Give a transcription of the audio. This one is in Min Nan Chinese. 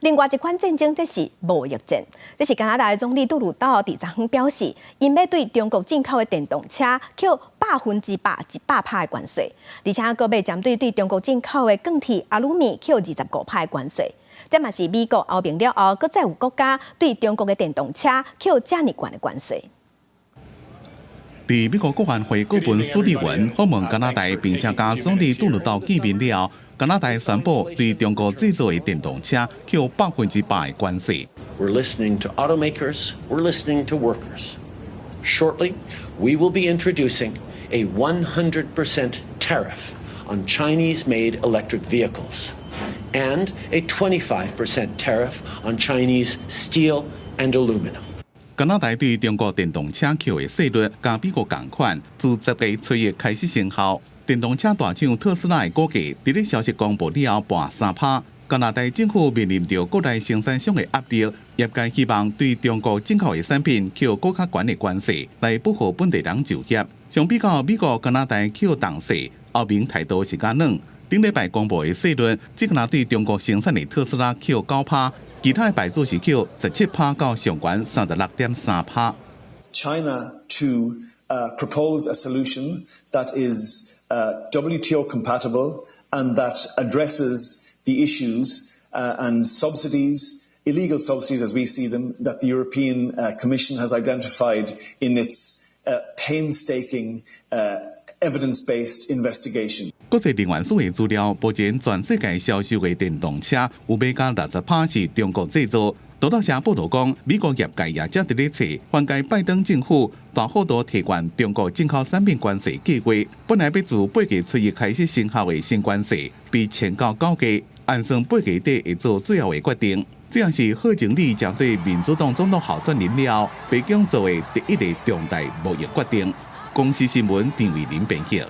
另外一款戰爭，這是貿易戰。這是加拿大的總理杜魯道佇昨昏表示，𪜶欲對中國進口的電動車扣100%，100趴的關稅，而且閣欲針對對中國進口的鋼鐵、阿魯米扣25趴的關稅。這嘛是美國、歐盟了後，閣再有國家對中國的電動車扣遮爾懸的關稅。佇美國國安會顧問蘇利文訪問加拿大，並且佮總理杜魯道見面了後，加拿大宣布對中國製造的電動車扣100%的關稅。 We're listening to automakers, we're listening to workers. Shortly, we will be introducing a 100% tariff on Chinese-made electric vehicles and a 25% tariff on Chinese steel and aluminum. 加拿大對中國電動車扣的稅率，佮美國仝款，自10月初一開始生效。電動車大廠特斯拉的股價，佇咧消息公布了後，跋3趴。加拿大政府面臨著國內生產商的壓力，業界希望對中國進口的產品扣閣較懸的關稅，來保護本地人就業。相比較美國、加拿大扣重稅，歐盟態度是較軟。頂禮拜公布的稅率，只干焦對中國生產的特斯拉扣9趴，其他的牌子是扣17趴到上懸36.3趴。 China to propose a solution that is WTO compatible and that addresses the issues and subsidies, illegal subsidies as we see them, that the European Commission has identified in its painstaking evidence-based investigation. 國際能源署的資料，目前全世界銷售的電動車有欲加60趴是中國製造。路透社報道講，美國業界也正佇咧揣，緩解拜登政府大幅度提懸中國進口產品關稅計劃。本來欲自8月初一開始生效的新關稅，被延到9月，按算8月底會做最後的決定。這也是賀錦麗成做民主黨總統候選人了後，白宮做的第一个重大貿易決定。公視新聞陳偉林編譯。